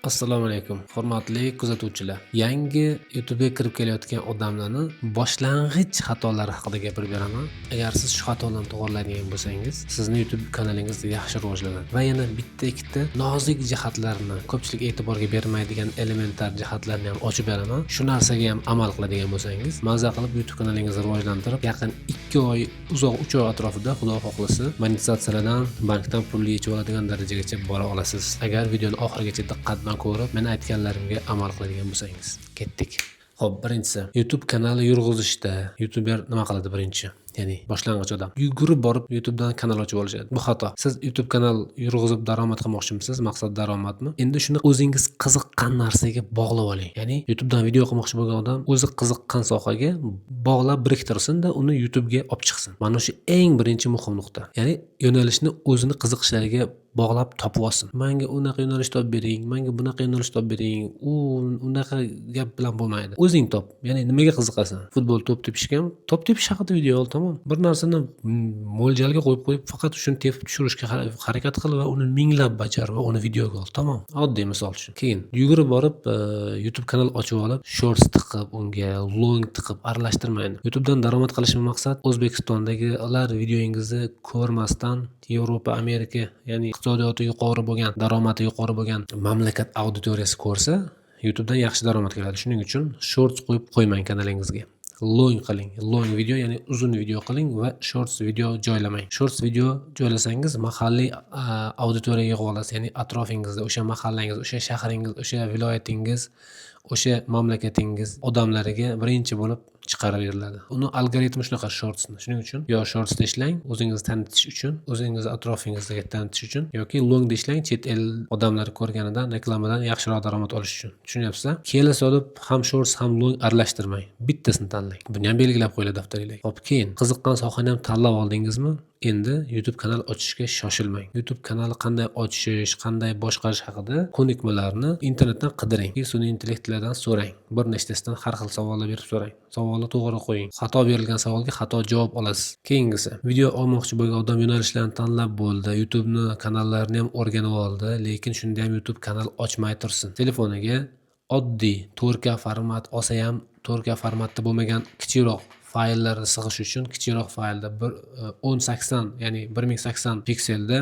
Assalomu alaykum, hurmatli kuzatuvchilar. Yangi YouTube'ga kirib kelayotgan odamlarni boshlang'ich xatolari haqida gapirib beraman. Agar siz shu xatolarni to'g'rilaydigan bo'lsangiz, sizni YouTube kanalingiz yaxshi rivojlanadi. Va yana bitta ikkita nozik jihatlarni, ko'pchilik e'tiborga bermaydigan elementar jihatlarni ham ochib beraman. Shu narsaga ham amal qiladigan bo'lsangiz, maza qilib YouTube kanalingizni rivojlantirib, yaqin 2 oy, uzoq 3 oy atrofida, Xudo xohlasa, monetizatsiyalardan, bankdan pul yechib oladigan darajagacha bora olasiz. Agar videoni oxirigacha diqqat bilan ko'rib, men aytganlarimga amal qiladigan bo'lsangiz. Ketdik. Xo'p, birinchisi, YouTube kanali yurg'izishda youtuber nima qiladi birinchi? Ya'ni boshlang'ich odam. Yugurib borib YouTubedan kanal ochib olishadi. Bu xato. Siz YouTube kanal yurg'izib daromad qilmoqchimisiz? Maqsad daromadmi? Endi shuni o'zingiz qiziqqan narsaga bog'lab oling. Ya'ni YouTubedan video qilmoqchi bo'lgan odam o'zi qiziqqan sohaga bog'lab biriktirsin-da, uni YouTubega olib chiqsin. Mana shu eng birinchi muhim nuqta. Ya'ni yo'nalishni o'zini qiziqishlariga bog'lab topib olsin. Menga unaqa yo'nalish topib bering, menga bunaqa yo'nalish topib bering. U unaqa gap bilan bo'lmaydi. O'zing top. Ya'ni nimaga qiziqasan? Futbol, to'p tepishgami? To'p tepish haqida video ol, tamom. Bir narsani mo'ljalga qo'yib qo'yib, faqat shuni tepib tushirishga harakat qil va uni minglab bajar va uni videoga ol, tamom. Oddiy misol shu. Keyin yugurib borib YouTube kanal ochib olib, shorts tiqib, unga long tiqib aralashtirmaydi. YouTubedan daromad qilishni maqsad O'zbekistondagilar videoyingizni ko'rmasdan Yevropa, Amerika, ya'ni iqtisodiyoti yuqori bo'lgan, daromadi yuqori bo'lgan mamlakat auditoriyasi ko'rsa, YouTubedan yaxshi daromad keladi. Shuning uchun shorts qo'yib qo'ymang kanalingizga. Long qiling. Long video, ya'ni uzun video qiling va shorts video joylamang. Shorts video joylasangiz, mahalliy auditoriyaga yig'ib olasiz. Ya'ni atrofingizda, o'sha mahallangiz, o'sha shahringiz, o'sha viloyatingiz, o'sha mamlakatingiz odamlariga birinchi bo'lib chiqarib beriladi. Uni algoritmi shunaqa shortsni. Shuning uchun yo shortsda ishlang, o'zingizni tanitish uchun, o'zingizni atrofingizdagi tanitish uchun, yoki longda ishlang, chet el odamlari ko'rganidan, reklamadan yaxshiroq daromad olish uchun. Tushunyapsizlar? Kela solib ham shorts, ham long aralashtirmang. Bittasini tanlang. Buni ham belgilab qo'yinglar daftaringlarga. Xo'p, keyin qiziqqan sohani ham tanlab oldingizmi? Endi YouTube kanal ochishga shoshilmang. YouTube kanali qanday ochish, qanday boshqarish haqida ko'nikmalarni internetdan qidiring. Sun'iy intellektlardan so'rang. Bir nechtasidan har xil savollar berib so'rang. Savolni to'g'ri qo'ying. Xato berilgan savolga xato javob olasiz. Keyingisi, video olmoqchi bo'lgan odam yo'nalishlarni tanlab bo'ldi, YouTube'ni kanallarini ham o'rganib oldi, lekin shunda ham YouTube kanal ochmay tursin. Telefoniga oddiy 4K format olsa ham, 4K formatda bo'lmagan kichikroq fayllarni sig'ish uchun kichikroq faylda bir 1080, ya'ni 1080 pikselda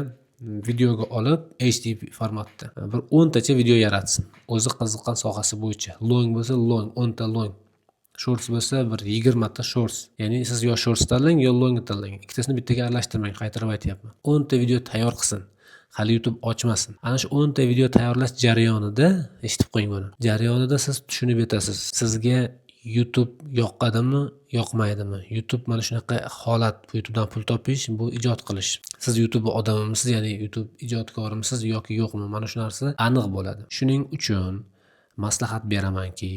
videoga olib, HD formatda bir 10 tacha video yaratsin. O'zi qiziqqan sohasi bo'yicha. Long bo'lsa long, 10 ta long. Shorts bo'lsa bir 20 ta shorts. Ya'ni siz yo shorts tanlang, yo long tanlang. Ikkitasini bittaga aralashtirmang, qaytarib aytyapman. 10 ta video tayyor qilsin. Hali YouTube ochmasin. Ana shu 10 ta video tayyorlash jarayonida, eshitib qo'ying buni. Jarayonida siz tushunib yetasiz. Sizga YouTube yoqadimi, yoqmaydimi? YouTube mana shunaqa holat, YouTubedan pul topish, bu ijod qilish. Siz YouTube odamimisiz, ya'ni YouTube ijodkorimisiz yoki yo'qmi? Mana shu narsa aniq bo'ladi. Shuning uchun maslahat beramanki,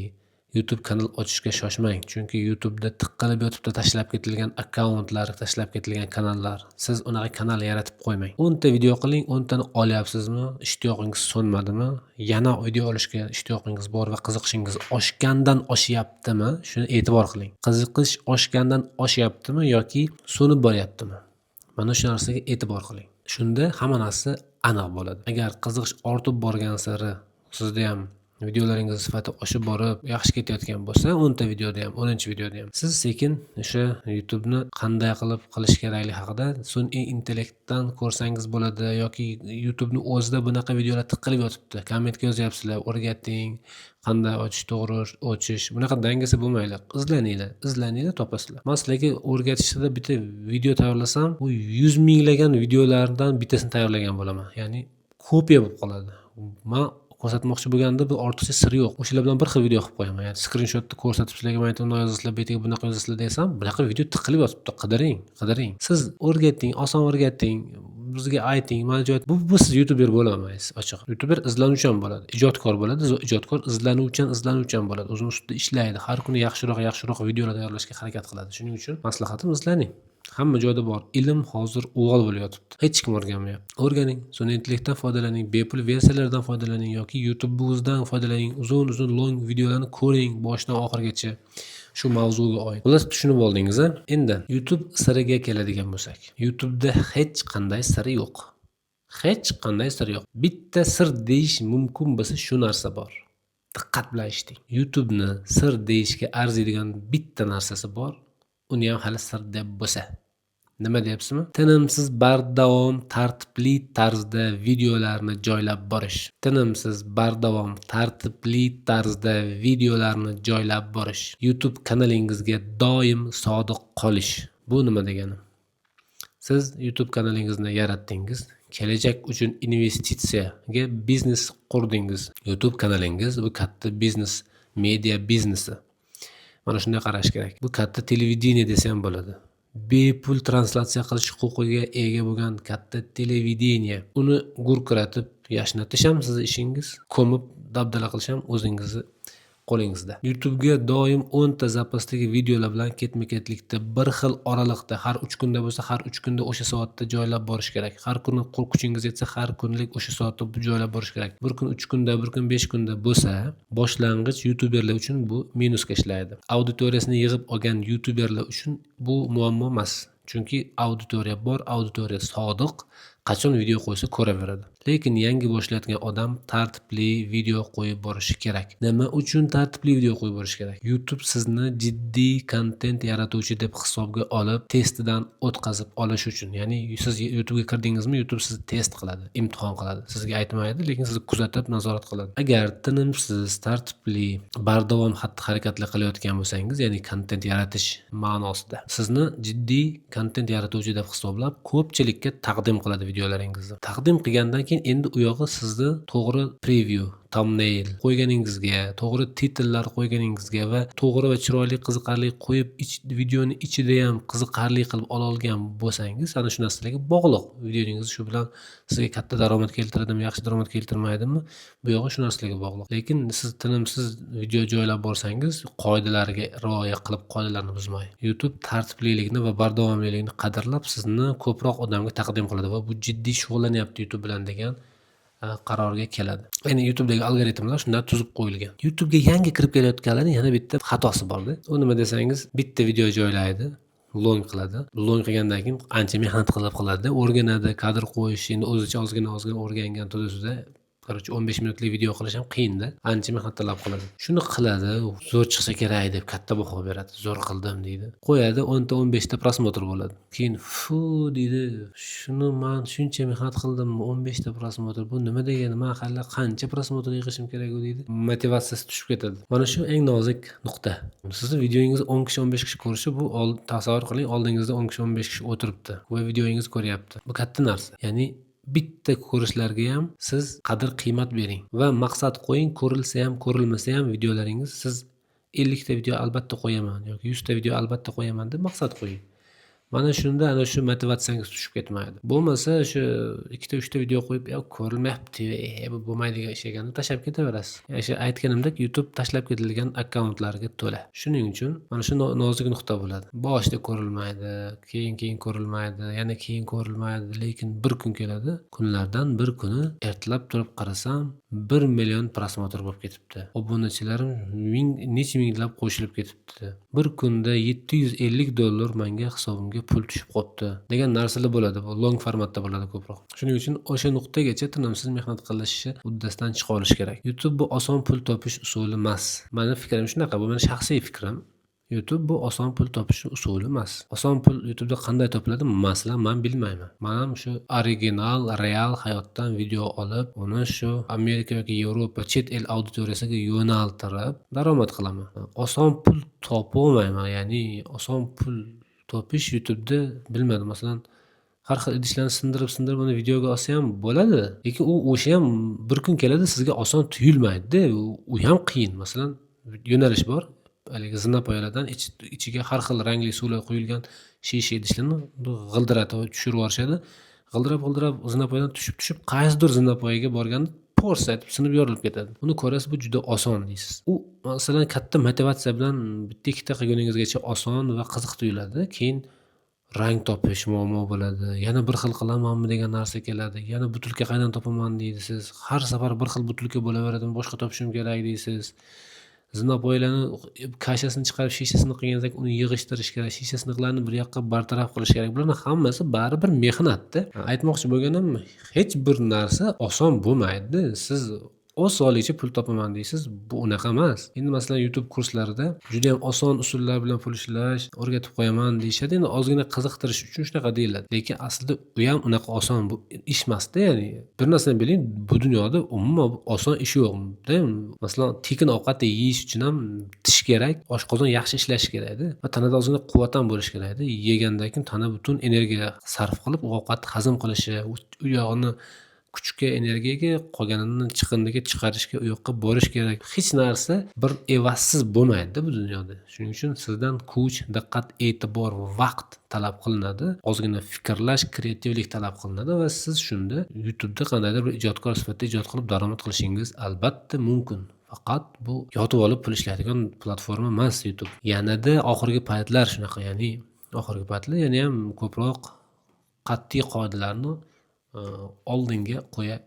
YouTube kanal ochishga shoshmang. Chunki YouTubeda tiqilib yotibdi tashlab ketilgan akkauntlar, tashlab ketilgan kanallar. Siz unaqa kanal yaratib qo'ymang. 10 ta video qiling, 10 tani olyapsizmi? Ishtiyoqingiz so'nmadimi? Yana video olishga ishtiyoqingiz bor va qiziqishingiz oshgandan oshyaptimi? Shuni e'tibor qiling. Qiziqish oshgandan oshyaptimi yoki so'nib boryaptimi? Mana shu narsaga e'tibor qiling. Shunda hamma narsa aniq bo'ladi. Agar qiziqish ortib borgan sari sizda ham videolaringiz sifati oshib borib, yaxshi ketayotgan bo'lsa, 10 ta videoda ham, 10 videoda ham siz sekin o'sha YouTubeni qanday qilib qilish kerakligi haqida sun'iy intellektdan ko'rsangiz bo'ladi yoki YouTubeni o'zida bunaqa videolar tiqilib yotibdi. Kommentga yozyapsizlar, o'rgating, qanday ochish to'g'ri ochish. Bunaqa dangasa bo'lmanglar. Izlaninglar, izlaninglar, topasizlar. Man sizlarga o'rgatishda bitta video tayyorlasam, u yuz minglagan videolardan bittasini tayyorlagan bo'laman. Ya'ni kopiya bo'lib qoladi. Man ko'rsatmoqchi bo'lganda bu ortiqcha sir yo'q. O'shalar bilan bir xil video qilib qo'yaman. Ya'ni skrinshotni ko'rsatib, sizlarga mana bundoq yozasizlar, betiga bunaqa yozasizlar desam, bunaqa video tiqilib yotibdi. Qidiring, qidiring. Siz o'rgating, oson o'rgating, bizga ayting, mana joy bu siz youtuber bo'lolmaysiz ochig'i. Youtuber izlanuvchan bo'ladi, ijodkor bo'ladi, ijodkor izlanuvchan, izlanuvchan bo'ladi. O'zini ustida ishlaydi, har kuni yaxshiroq, yaxshiroq videolar tayyorlashga harakat qiladi. Shuning uchun maslahatim, izlaning. Hamma joyda bor. Ilm hozir uvol bo'lib yotibdi. Hech kim o'rganmayapti. O'rganing, sun'iy intellektdan foydalaning, bepul versiyalardan foydalaning yoki YouTube o'zidan foydalaning. Uzun uzun long videolarni ko'ring boshidan oxirigacha shu mavzuga oid. Xullas, tushunib oldingiz a? Endi YouTube siriga keladigan bo'lsak, YouTubeda hech qanday siri yo'q. Hech qanday sir yo'q. Bitta sir deyish mumkin bo'lsa, shu narsa bor. Diqqat bilan eshiting. YouTube'ni sir deyishga arziydigan bitta narsasi bor. Uni ham hali sir deb bo'lsa. Nima deyapsizmi? Tinimsiz, bardavom, tartibli tarzda videolarni joylab borish. Tinimsiz, bardavom, tartibli tarzda videolarni joylab borish. YouTube kanalingizga doim sodiq qolish. Bu nima degani? Siz YouTube kanalingizni yaratdingiz, kelajak uchun investitsiyaga biznes qurdingiz. YouTube kanalingiz bu katta biznes, media biznesi. Mana shunday qarash kerak. Bu katta televideniye desa ham bo'ladi. Bepul translyatsiya qilish huquqiga ega bo'lgan katta televideniye. Uni gurkiratib yashnatish ham sizni ishingiz, ko'mib dabdala qilish ham o'zingizni qo'lingizda. YouTube'ga doim 10 ta zapasdagi videolar bilan ketma-ketlikda bir xil oraliqda, har 3 kunda bo'lsa, har 3 kunda o'sha soatda joylab borish kerak. Har kuni kuchingiz yetsa, har kunlik o'sha soatda joylab borish kerak. Bir kun 3 kunda, bir kun 5 kunda bo'lsa, boshlang'ich youtuberlar uchun bu minusga ishlaydi. Auditoriyasini yig'ib olgan youtuberlar uchun bu muammo emas. Chunki auditoriya bor, auditoriya sodiq, qachon video qo'ysa ko'raveradi. Lekin yangi boshlayotgan odam tartibli video qo'yib borishi kerak. Nima uchun tartibli video qo'yib borish kerak? YouTube sizni jiddiy kontent yaratuvchi deb hisobga olib, testidan o'tkazib olish uchun. Ya'ni siz YouTubega kirdingizmi, YouTube sizni test qiladi, imtihon qiladi. Sizga aytmaydi, lekin sizni kuzatib, nazorat qiladi. Agar tinimsiz, tartibli, bardavom xatti-harakatlar qilayotgan bo'lsangiz, ya'ni kontent yaratish ma'nosida, sizni jiddiy kontent yaratuvchi deb hisoblab, ko'pchilikka taqdim qiladi videolaringizni. Taqdim qilgandan keyin endi u yog'i sizni to'g'ri preview, thumbnail qo'yganingizga, to'g'ri titrlar qo'yganingizga va to'g'ri va chiroyli, qiziqarli qo'yib, videoni ichida ham qiziqarli qilib ola olgan bo'lsangiz, ana shu narsalarga bog'liq. Videongiz shu bilan sizga katta daromad keltiradimi, yaxshi daromad keltirmaydimi, bu yog'i shu narsalarga bog'liq. Lekin siz tinimsiz video joylab borsangiz, qoidalarga rioya qilib, qoidalarni buzmay, YouTube tartiblilikni va bardavomlilikni qadrlab, sizni ko'proq odamga taqdim qiladi va bu jiddiy shug'ullanyapti YouTube bilan degan qarorga keladi. Ya'ni YouTube'dagi algoritmlar shunday tuzib qo'yilgan. YouTube'ga yangi kirib kelayotganlarning yana bitta xatosi borda. U nima desangiz, bitta video joylaydi, long qiladi. Long qilgandan keyin ancha mehnat qilib qiladi, o'rganadi, kadr qo'yish, endi o'zicha ozgina ozgina o'rgangan to'da-suda. Короче, 15 minutlik video qilish ham qiyinda. Ancha mehnat talab qiladi. Shuni qiladi, zo'r chiqsa kerak deb katta baho beradi. Zo'r qildim deydi. Qo'yadi, 10 ta 15 ta просмотр bo'ladi. Keyin fu deydi, shuni man shuncha mehnat qildim, 15 ta просмотр, bu nima degani? Man hali qancha просмотр yig'ishim kerak u deydi. Motivatsiyasi tushib ketadi. Mana shu eng nozik nuqta. Sizni videongizni 10 kishi, 15 kishi ko'rishi, bu tasavvur qiling, oldingizda 10 kishi, 15 kishi o'tiribdi va videongizni ko'ryapti. Bu katta narsa. Ya'ni bitta ko'rishlarga ham siz qadr qiymat bering va maqsad qo'ying, ko'rilsa ham, ko'rilmasa ham videolaringiz, siz 50 ta video albatta qo'yaman yoki 100 ta video albatta qo'yaman deb maqsad qo'ying. Mana shunda ana shu motivatsiyangiz tushib ketmaydi. Bo'lmasa shu ikkita, uchta video qo'yib, yo ko'rilmayapti, bu bo'lmaydigan ish ekan deb tashlab ketaverasiz. O'sha aytganimdek, YouTube tashlab ketilgan akkauntlarga to'la. Shuning uchun mana shu nozik nuqta bo'ladi. Boshida ko'rilmaydi, keyin ko'rilmaydi, yana keyin ko'rilmaydi, lekin bir kun keladi. Kunlardan bir kuni ertalab turib qarasam, 1 million просмотр bo'lib ketibdi. Obunachilarim ming, necha minglab qo'shilib ketibdi. Bir kunda $750 menga hisobimga pul tushib qolibdi degan narsalar bo'ladi. Bu long formatda bo'ladi ko'proq. Shuning uchun o'sha nuqtagacha tinimsiz mehnat qilishni uddasidan chiqa olish kerak. YouTube bu oson pul topish usuli emas. Mani fikrim shunaqa, bu meni shaxsiy fikrim. YouTube bu oson pul topish usuli emas. Oson pul YouTube'da qanday topiladi? Masalan, men bilmayman. Men ham shu original, real hayotdan video olib, uni shu Amerika yoki Yevropa, chet el auditoriyasiga yo'naltirib daromad qilaman. Oson pul topolmayman, ya'ni oson pul topish YouTube'da bilmadim. Masalan, har xil idishlarni sindirib-sindirib uni videoga olsa ham bo'ladi. Lekin u o'sha ham bir kun keladi, sizga oson tuyulmaydi-da. U ham qiyin. Masalan, yo'nalish bor. Haligi zinapoyalardan ichiga har xil rangli suvlar quyilgan shisha idishlarni g'ildiratib tushirib yuborishadi. G'ildirab-g'ildirab zinapoyadan tushib-tushib qaysidir zinapoyaga borganda pors etib sinib yorilib ketadi. Uni ko'rasiz, bu juda oson deysiz. U masalan katta motivatsiya bilan bitta ikkita qilguningizgacha oson va qiziq tuyuladi. Keyin rang topish muammo bo'ladi. Yana bir xil qilamanmi degan narsa keladi. Yana butilka qayerdan topaman deysiz. Har safar bir xil butilka bo'laveradimi, boshqa topishim kerak deysiz. Zinapoyalarni kashasini chiqarib shishasini qilgandan keyin uni yig'ishtirish kerak, shisha siniqlarini bir yoqqa bartaraf qilish kerak. Bularni hammasi baribir mehnatda. Aytmoqchi bo'lganim, hech bir narsa oson bo'lmaydi. Siz osonlikcha pul topaman deysiz, bu unaqa emas. Endi masalan YouTube kurslarida juda ham oson usullar bilan pul ishlash o'rgatib qo'yaman deyishadi. Endi ozgina qiziqtirish uchun shunaqa deyiladi. Lekin aslida u ham unaqa oson bu ish emasda, ya'ni bir narsani biling, bu dunyoda umuman oson ish yo'q-da. Masalan, tekin ovqat yeyish uchun ham tish kerak, oshqozon yaxshi ishlashi kerakda va tanada ozgina quvvat ham bo'lishi kerakda. Yegandan keyin tana butun energiya sarf qilib, u ovqatni hazm qilishi, u yog'ini kuchga, energiyaga, qolganini chiqindiga chiqarishga, u yoqqa borish kerak. Hech narsa bir evazsiz bo'lmaydi bu dunyoda. Shuning uchun sizdan kuch, diqqat, e'tibor, vaqt talab qilinadi. Ozgina fikrlash, kreativlik talab qilinadi va siz shunda YouTube'da qandaydir bir ijodkor sifatida ijod qilib daromad qilishingiz albatta mumkin. Faqat bu yotib olib pul ishlaydigan platforma emas YouTube. Yanada oxirgi paytlar shunaqa, ya'ni oxirgi paytlar yana ham ko'proq qat'iy qoidalarni oldinga qo'ya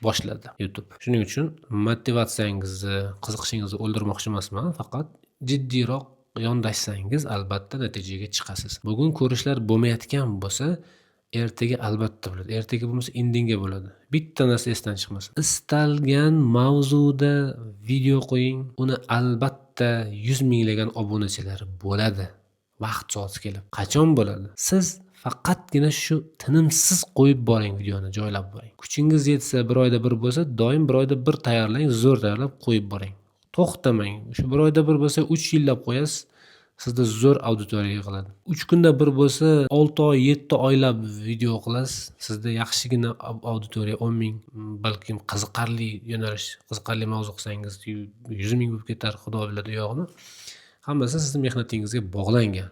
boshladi YouTube. Shuning uchun motivatsiyangizni, qiziqishingizni o'ldirmoqchi emasman, faqat jiddiyroq yondashsangiz albatta natijaga chiqasiz. Bugun ko'rishlar bo'lmayotgan bo'lsa, ertaga albatta bo'ladi. Ertaga bo'lmasa indinga bo'ladi. Bitta narsa esdan chiqmasin. Istalgan mavzuda video qo'ying, uni albatta 100 minglagan obunachilar bo'ladi. Vaqt soati kelib. Qachon bo'ladi? Siz faqatgina shu tinimsiz qo'yib boring videoni, joylab boring. Kuchingiz yetsa bir oyda bir bo'lsa, doim bir oyda bir tayyorlang, zo'r tayyorlab qo'yib boring. To'xtamang. Shu bir oyda bir bo'lsa 3 yillab qo'yasiz, sizda zo'r auditoriya yig'iladi. 3 kunda bir bo'lsa 6 oy, 7 oylab video qilasiz, sizda yaxshigina auditoriya 10 ming, balkim qiziqarli yo'nalish, qiziqarli mavzu qilsangiz 100 ming bo'lib ketar, xudo biladi u yog'ini. Hammasi sizning mehnatingizga bog'langan.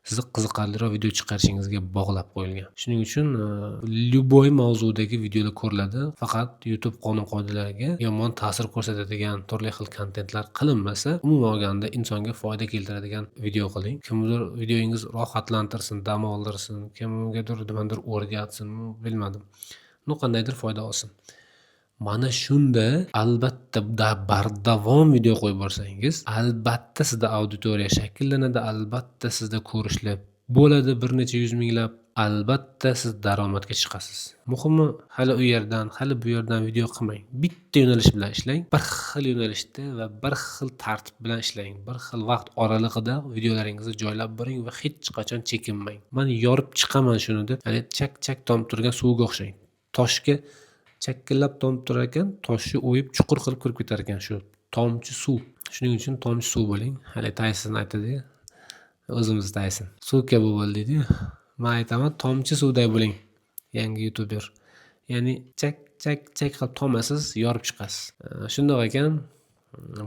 Sizni qiziqarliroq video chiqarishingizga bog'lab qo'yilgan. Shuning uchun любой mavzudagi videolar ko'riladi. Faqat YouTube qonun qoidalariga yomon ta'sir ko'rsatadigan turli xil kontentlar qilinmasa, umuman olganda insonga foyda keltiradigan video qiling. Kimdir videoyingiz rohatlantirsin, dam oldirsin, kimgadir nimadir o'rgatsin, bilmadim. No qandaydir foyda olsin. Mana shunda albatta bardavom video qo'yib borsangiz, albatta sizda auditoriya shakllanadi, albatta sizda ko'rishlar bo'ladi bir necha yuz minglab, albatta siz daromadga chiqasiz. Muhimi, hali u yerdan, hali bu yerdan video qilmang. Bitta yo'nalish bilan ishlang, bir xil yo'nalishda va bir xil tartib bilan ishlang. Bir xil vaqt oralig'ida videolaringizni joylab boring va hech qachon chekinmang. Men yorib chiqaman shuni deb, ya'ni chak-chak tomib turgan suvga o'xshang. Toshga chakkillab tomib turar ekan, toshni o'yib chuqur qilib kirib ketar ekan shu tomchi suv. Shuning uchun tomchi suv bo'ling. Hali Tayson aytadi-yu, o'zimiz Tayson. Suv kabi bo'l deydi-yu. Men aytaman, tomchi suvday bo'ling, yangi youtuber. Ya'ni chak chak chak qilib tomasiz, yorib chiqasiz. Shundoq ekan,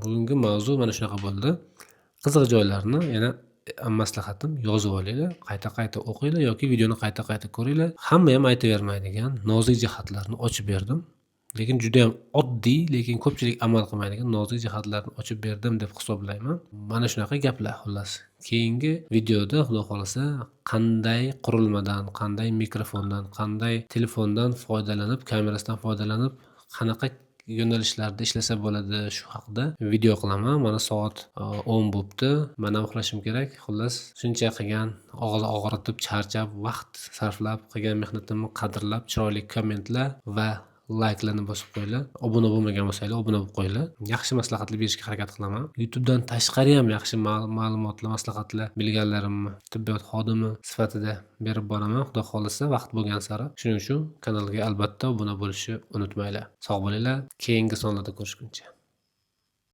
bugungi mavzu mana shunaqa bo'ldi. Qiziq joylarni yana maslahatim, yozib olinglar, qayta-qayta o'qinglar yoki videoni qayta-qayta ko'ringlar. Hamma ham aytavermaydigan nozik jihatlarni ochib berdim. Lekin juda ham oddiy, lekin ko'pchilik amal qilmaydigan nozik jihatlarni ochib berdim deb hisoblayman. Mana shunaqa gaplar xullas. Keyingi videoda xudo xolasa qanday qurilmadan, qanday mikrofondan, qanday telefondan foydalanib, kamerasidan foydalanib, qanaqa yo'nalishlarda ishlasa bo'ladi, shu haqida video qilaman. Mana soat 10 bo'pti. Men ham uxlashim kerak. Xullas, shuncha qilgan, og'iz og'ritib, charchab, vaqt sarflab qilgan mehnatimni qadrlab, chiroyli kommentlar va layklarni bosib qo'yinglar. Obuna bo'lmagan bo'lsanglar, obuna bo'lib qo'yinglar. Yaxshi maslahatlar berishga harakat qilaman. YouTubedan tashqari ham yaxshi ma'lumotlar, maslahatlar bilganlarimni tibbiyot xodimi sifatida berib boraman. Xudo xolasa vaqt bo'lgan sari. Shuning uchun kanalga albatta obuna bo'lishni unutmanglar. Sog' bo'linglar. Keyingi sonlarda ko'rishguncha.